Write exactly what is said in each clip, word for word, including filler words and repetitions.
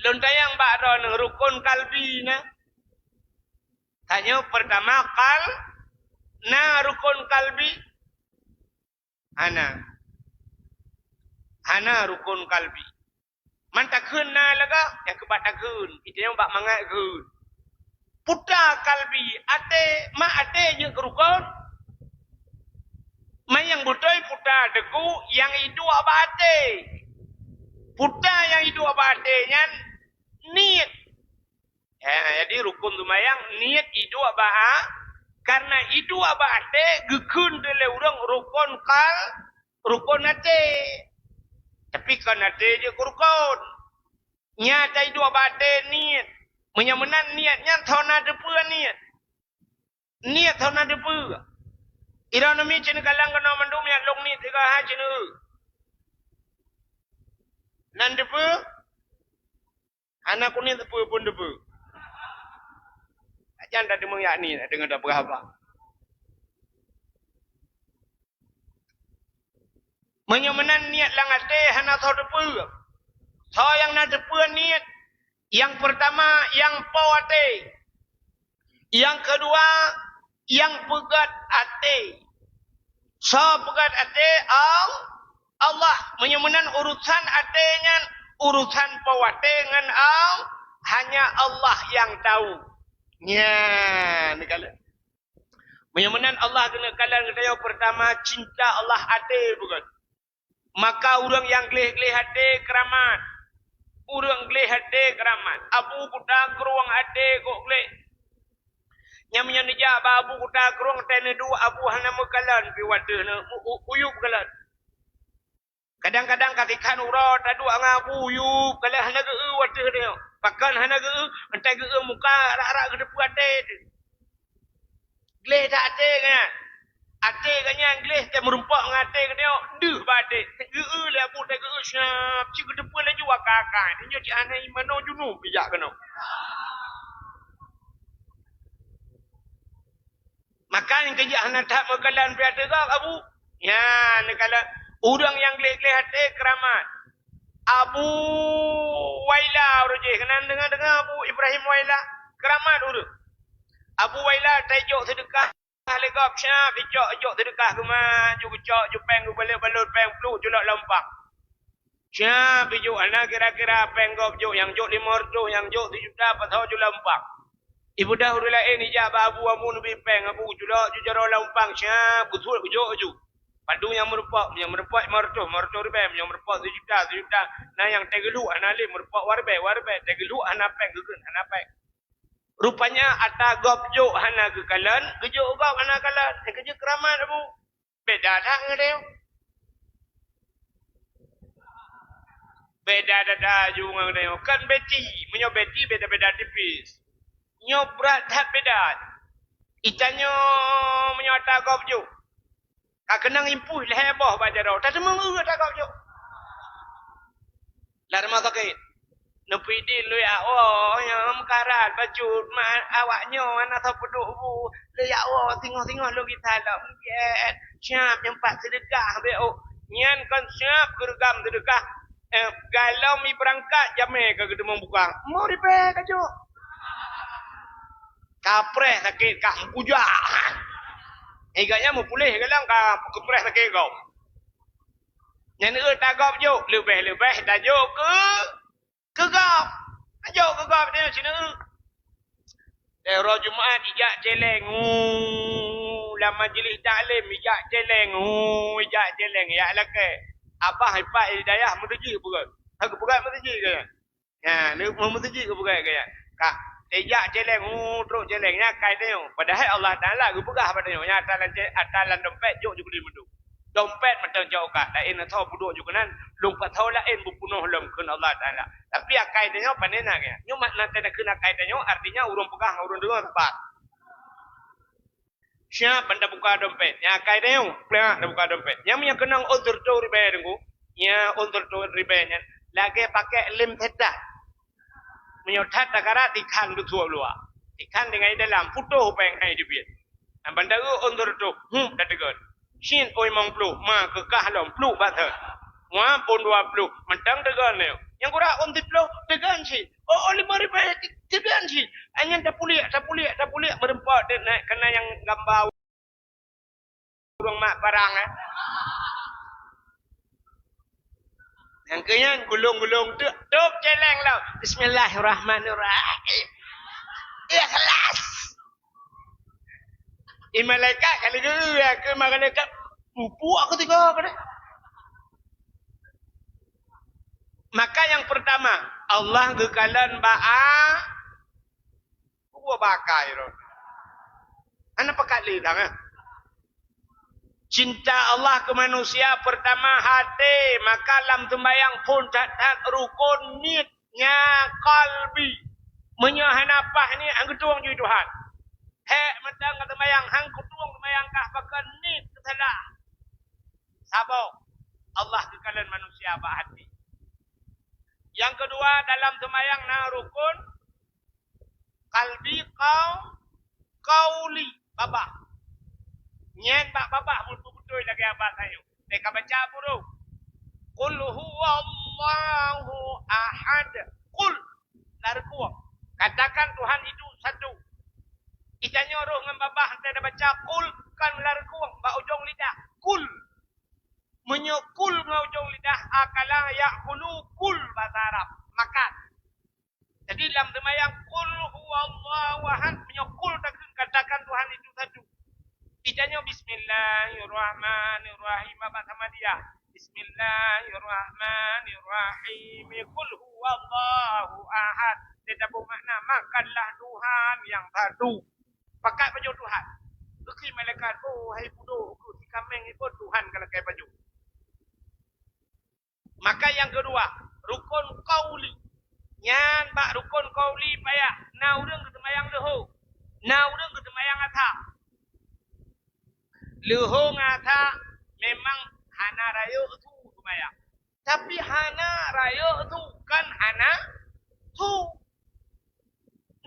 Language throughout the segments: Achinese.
Lôn tanyong bak droeneuh, rukon kalbi na? Tanyoe, peurtama kal-, na rukon kalbi? Hana. Hana rukon kalbi. Man takheun na lagak, nyang keubat takheun. Itanyong bak mangat kheun. Puta kalbi, até, ma até jeuet keu rukon? Man nyang beutôi puta teungku nyang iduek bak até. Puta nyang iduek bak até nyan niet. Ha, jadi rukon seumayang niet iduek bak a-, karena iduek bak até geukheun lé ureuëng rukon kal-, rukon até. Tapi kon até jeuet keu rukon. Nyan ta iduek bak até niet. Meunyoe meunan niet nyan, soe na teupeue niet? Niet soe na teupeue? Ironomi ceuneuk kalang keunoe mandum nyang lôn niet sigoe hai ceuneuk. Nan teupeue? Hana kuniet teupeue pun teupeue. Ajan dak deungoe yak niet, deungoe dak peugah haba. Meunyoe meunan niet lam até hana soe teupeue. Soe nyang na teupeue niet? Nyang peurtama, nyang po até. Nyang keudua, nyang peugét até. Soe peugét até? Al-, Allah. Meunyoe meunan urusan até nyan, urusan po até ngon Al-, hanya Allah nyang tahu. Nyan, neukalon. Meunyoe meunan Allah keuneuk kalon geutanyoe, peurtama cinta Allah até peugét. Maka ureuëng nyang gleh-gleh até keuramat. Ureuëng gleh até keuramat. Abu kuta krueng até gok gleh. Nyang meunyoe neujak bak abu kuta krueng, teuh neuduek abu hana meukalon pih wateueh neu-, u-, u-, uyueb kalon. Kadang-kadang ka tikhan uroe taduek ngon abu uyueb kalon hana geu-eu wateueh nyoe. Pakon hana geu-eu? Entah geu-eu muka rak-rak geuteupeue até teuh. Gleh that até geuh nyan. Até geuh nyan gleh, teuh meurumpok ngon até geuh nyoe, deuh bak até. Geu-eu lé abu teuh geu-eu siap, cit geuteupeue laju aka-aka. Nyoe cit hana imanoe junub bijak keunoe. Maka nyang keujak hana that meukalon pih ateueh gob abu. Nyan neukalon ureuëng nyang gleh-gleh até keuramat. Abu Waila ureuëng jih, keunan deungoe-deungoe Abu Ibrahim Waila, keuramat ureuëng. Abu Waila tajok seudeukah lé gob, siap ijok, ijok seudeukah geumat, ju geucok, ju péng geubalot-balot péng pluek, ju lok lam umpang. Siap ijok, hana kira-kira péng gob jok, nyang jok limong reutôh, nyang jok sijuta, pasoe ju lam umpang. Ibeudôh ureuëng laén ijak bak Abu, Abu neubi péng, Abu, ju lok ju jaroe lam umpang, siap geusuet geujok ju. Padum nyang meurumpok, nyang meurumpok limong reutôh, limong reutôh ribèe, nyang meurumpok sijuta, sijuta. Na nyang teugeuluek hana lé, meurumpok dua ribèe, dua ribèe, teugeuluek hana péng, geukheun hana péng. Rupanya ata gob jok hana geukalon, geujok gob hana kalon. Nyang keujeuet keuramat, Abu. Beda that ngon tanyoe. Beda that ju ngon tanyoe. Kan beti, meunyoe beti beda-beda tipis. Nyoe brat that beda. Itanyoe meunyoe ata gob jok. Ka keunong impôh lhèe boh bak jaroe, tateumeung eu ata gob jok. Lam rumoh sakét. Neupidin lôn jak woe, nyoe meukarat bacut, ma-, awak nyoe hana soe peuduek bu. Lôn jak woe, singoh-singoh lôn gisa lom, gét. Siap nyang pat seudeukah bèk ôk. Nyan kon siap geureugam seudeukah. Eh, galom ibeurangkat jamèe ka geuteumeung buka. Mo ribèe ka jok. Ka preh sakét, ka meukujak. Eh, gobnyan meupuléh galom ka keupreh sakét gob. Nyan eu ta gob jok, leubeh-leubeh tajok keu, keu gob. Tajok keu gob, teuh sineuk. Teuh uroe Jumat ijak cèlèng, hu, lam majlis taklim ijak cèlèng, hu, ijak cèlèng, ijak lakèe. Abah ipak i dayah meuseujid peugah. Hana peugah meuseujid keu nyan. Nyan, lheueh meuseujid geupeugah keu nyan. Ka, tajak cèlèng, hu, trok cèlèng, nyan akai tanyoe. Padahai Allah Taala geupeugah bak tanyoe, nyan ata lam cè-, ata lam dompet jok ju keudéh mandum. Dompet mantong cok ka, laén asoe peuduek ju keunan, lôn pasoe laén beupeunoh lom kheun Allah Taala. Tapi akai tanyoe pane na keu nyan. Nyoe makna teuh na kheun akai tanyoe, artinya ureueng peugah ngon ureueng deungoe sapat. Siap ban tabuka dompet. Nyan akai tanyoe, plak tabuka dompet. Nyang meunyoe keunong ôn sireutoh ribèe teungku, nyan ôn sireutoh ribèe nyan lagèe pakèk lem setan. Meunyoe that takarat, tikhan deusuek luwa. Tikhan tinggai dalam, putôh péng hai dibiet. Ban taeu ôn sireutoh, hup, tateugon. Cit ôn limong ploh, ma keukah lom, pluek bak thon. Muap ôn dua ploh, mantong teugon nyoe. Nyang kurang ôn siplôh, teugan cit. Oh, oh, limong ribèe, teugan cit. Nyan tapuléh, tapuléh, tapuléh, meureumpok deuh na, keunan nyang gamba ureueng mak parang, eh. Nyang keu nyan gulong-gulong teuk, tôp céléng lom. Bismillahirrahmanirrahim. Ikhlas. I malaikat ka lheueh geuyue keu malaikat, pupuk aku tiga keunan. Maka nyang peurtama, Allah geukalon bak a-, Dua bakai roh. Hana pakat lé tangan. Cinta Allah keu manusia peurtama até, maka lam seumayang phôn that-that rukon niet nyan kalbi. Meunyoe hana paih niet, han geutueng ju Tuhan. Hék mantong ka seumayang, han geutueng seumayang kah pakon niet keusalah. Saboh, Allah geukalon manusia bak até. Nyang keudua, dalam seumayang na rukon kalbi, qau-, qauli, babah. Nyan bak babah beutôi-beutôi lagèe abah tanyoe. Teuka baca buroe. Qul huwallahu ahad. Qul, lam rukon. Katakan Tuhan itu satu. Itanyoe roh ngon babah teuka baca qul, kon lam rukon, bak ujong lidah. Qul. Meunyoe kul ngon ujong lidah, akala ya'kulu kul bahasa Arab, makan. Jadi lam seumayang, "Qul huwallahu ahad," meunyoe kul takheun katakan Tuhan itu satu. Itanyoe, "Bismillahirrahmanirrahim," babah sama dia. "Bismillahirrahmanirrahim. Qul huwallahu ahad." Dia taboh makna, makanlah Tuhan yang satu. Pakat pajoh Tuhan. Geukheun malaikat, "Oh, hai pudoh, keu si kaméng nyoe Tuhan ka lakèe pajoh." Maka nyang keudua, rukon qauli. Nyan bak rukon qauli payah, na ureueng geuseumayang leuhô, na ureueng geuseumayang asar. Leuhô ngon asar memang hana rayeuk su seumayang. Tapi hana rayeuk su, kan hana su.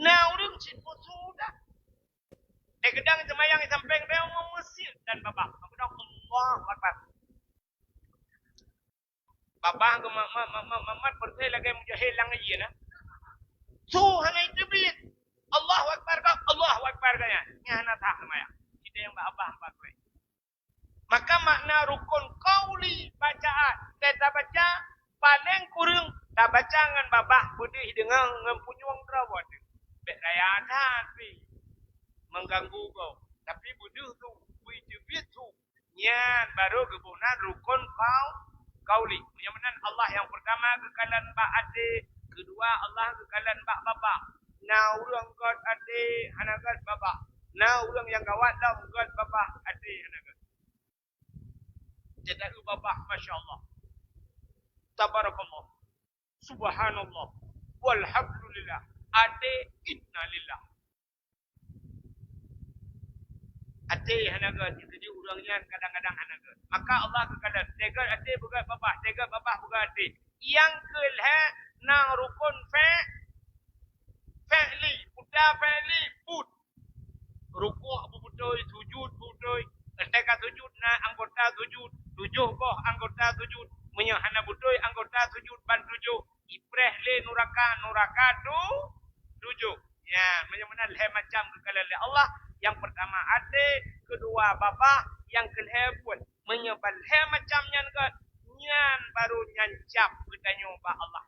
Na ureueng cit peusu dah. Eh, geudang seumayang di sampéng, bèk ngon meusiet dan babah. Allahu Akbar. Babah geu ma-, ma-, ma-, ma-, mamat peureulèe lagèe mujahid lam ié na. Su hana iteubiet. Allahu Akbar, Allahu Akbar gaya. Nyan hana sah seumayang. Kita nyang babah, babah. Maka makna rukon qauli bacaan, teuka baca, paleng kureueng tabaca ngon babah, beudeuh deungon ngon punyueng droe. Bèk raya that pih, mengganggu gob. Tapi beudeuh su, beu iteubiet su, nyan barô geuboh nan rukon qau-, qauli. Nyang meunan Allah nyang peurtama geukalon bak até, keudua Allah geukalon bak babah. Na ureueng göt até hana göt babah. Na ureueng nyang gawat lom göt babah até hana göt. Jadi babah, masya Allah. Tabarakallah. Subhanallah. Walhamdulillah. Até innalillah. Até hana göt, jadi ureueng nyan kadang-kadang hana göt. Maka Allah geukalon, teuga até beugöt babah, teuga babah beugöt até. Nyang keulhèe na rukon fi-, fi'li, peue fi'li, buet. Rukuk beubeutôi, sujud beubeutôi. Teuka sujud na anggota sujud, tujoh boh anggota sujud. Meunyoe hana beutôi anggota sujud ban tujoh, ipreh lé nuraka, nuraka tu-, tujoh. Ya, meunyoe meunan lhèe macam geukalon lé Allah. Nyang peurtama até, keudua babah, nyang keulhèe buet. Meunyoe ban lhèe macam nyan göt, nyan barô nyan cap geutanyoe bak Allah.